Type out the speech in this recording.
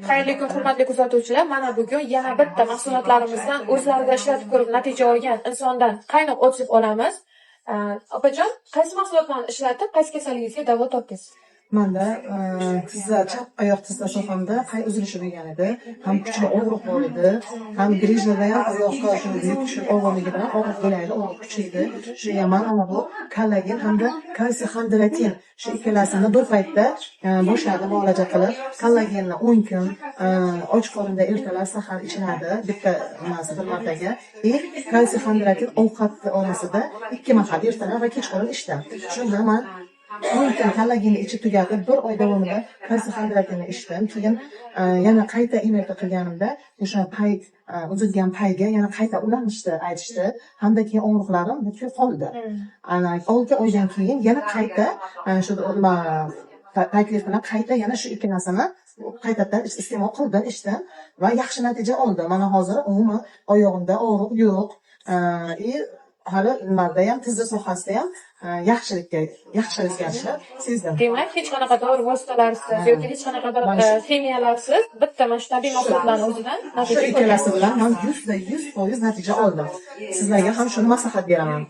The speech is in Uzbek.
Xayrli kun, hurmatli kuzatuvchilar. Mana bugun yana bitta mahsulotlarimizdan o'zlarida ishlatib ko'rib natija olgan insondan qaynoq отзыв olamiz. Opajon, qaysi mahsulotlarni ishlatib, qaysi kasalligingizga davo topdingiz? Manda tizza, chap oyoq tizza sohamda pay uzilishi bo'lgan edi. Ham kuchli og'riq bor edi, ham грыжа da ham oyoqqa shu yuk tushib og'irligi bilan og'riq bo'laydi, og'riq kuchli edi. Shunga man ana bu kollagen hamda kalsiy xondroitin, shu ikkalasini bir paytda boshladim muolaja qilib. Kollagenni 10 kun och qorinda ertalab sahar ichiladi, bitta nimasi bir martaga. И kalsiy xondroitin ovqat orasida ikki mahal, ertalab va kechqurun ichdim. Shunda man 10 kun kollagenni ichib tugatib, bir oy davomida kalsiy xondroitinni ichdim. Keyin yana qayta MRT qilganimda o'sha pay uzilgan payga yana qayta ulanishni aytishdi hamda keyin og'riqlarim butkul qoldi. Ana 6 oydan keyin yana qayta shu nima taklif bilan qayta yana shu ikkalasini qaytadan iste'mol qildim, ichdim va yaxshi natija oldim. Mana hozir umuman oyog'imda og'riq yo'q. И hali nimada ham, tizza sohasida ham yaxshilikka, yaxshi o'zgarishlar sezdim. Demak, hech qanaqa dori vositalarisiz yoki hech qanaqa bir Mana ximiyalarsiz bitta mana shu tabiiy mahsulotlarni o'zidan Shu natija ikkalasi bilan man 100% natija oldim. Sizlarga ham shuni maslahat beraman.